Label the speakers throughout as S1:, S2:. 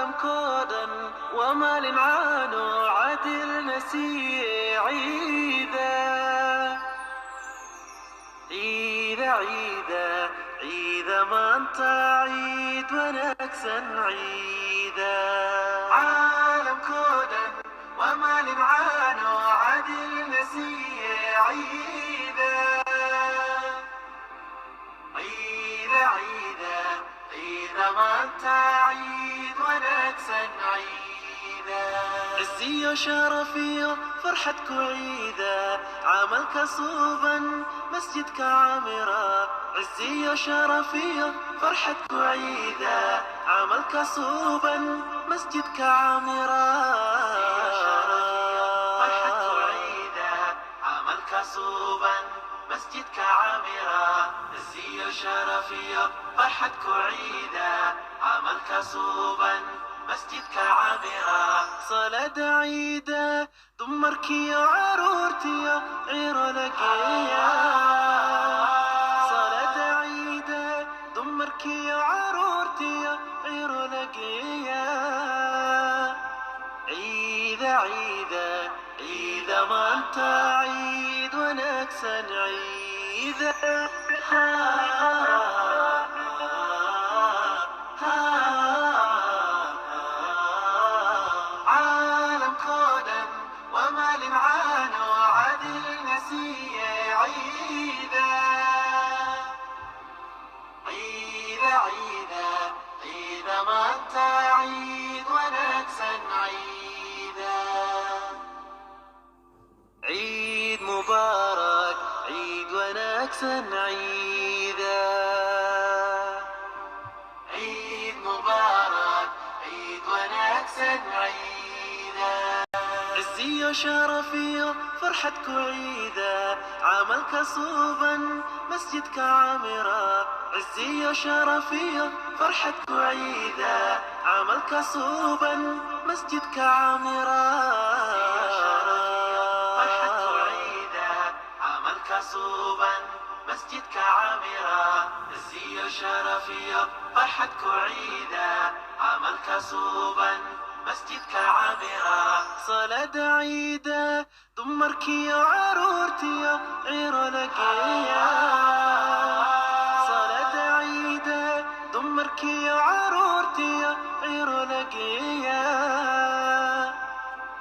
S1: Caalamkoo dhan waa maalin caano cadilna siiye ciida ciida ciida ciida maanta ciid wanaagsan ciida caalamkoo dhan waa maalin caano cadilna siiye ciida ciida ciida ciida maanta ciid wanaagsan ciida ciziyo sharafiyo farxad ku ciida camalka suuban masjidka caamira ciziyo sharafiyo farxad ku ciida camalka suuban masjidka caamira farxad ku ciida camalka suuban masjidka caamira ciziyo sharafiyo farxad ku ciida camalka suuban masjidka caamira salaada ciida dumarkiyo caruurtiyo ciro la geeya salaada ciida dumarkiyo caruurtiyo ciro la geeya ciida ciida ciida maanta ciid wanaagsan ciida. Caalamkoo dhan waa maalin caano cadilna siiye ciida ciida ciida ciida maanta ciid wanaagsan ciida ciid mubaarak ciid wanaagsan ciida ciid mubaarak ciid wanaagsan ciida ciziyo sharafiyo farxad ku ciida camalka suuban masjidka caamira ciziyo sharafiyo farxad ku ciida camalka suuban masjidka caamira farxad ku ciida camalka suuban masjidka caamira ciziyo sharafiyo farxad ku ciida camalka suuban masjidka caamira salaada ciida dumarkiyo caruurtiyo ciro la geeya salaada ciida dumarkiyo caruurtiyo ciro la geeya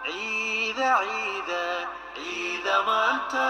S1: ciida ciida ciida maanta.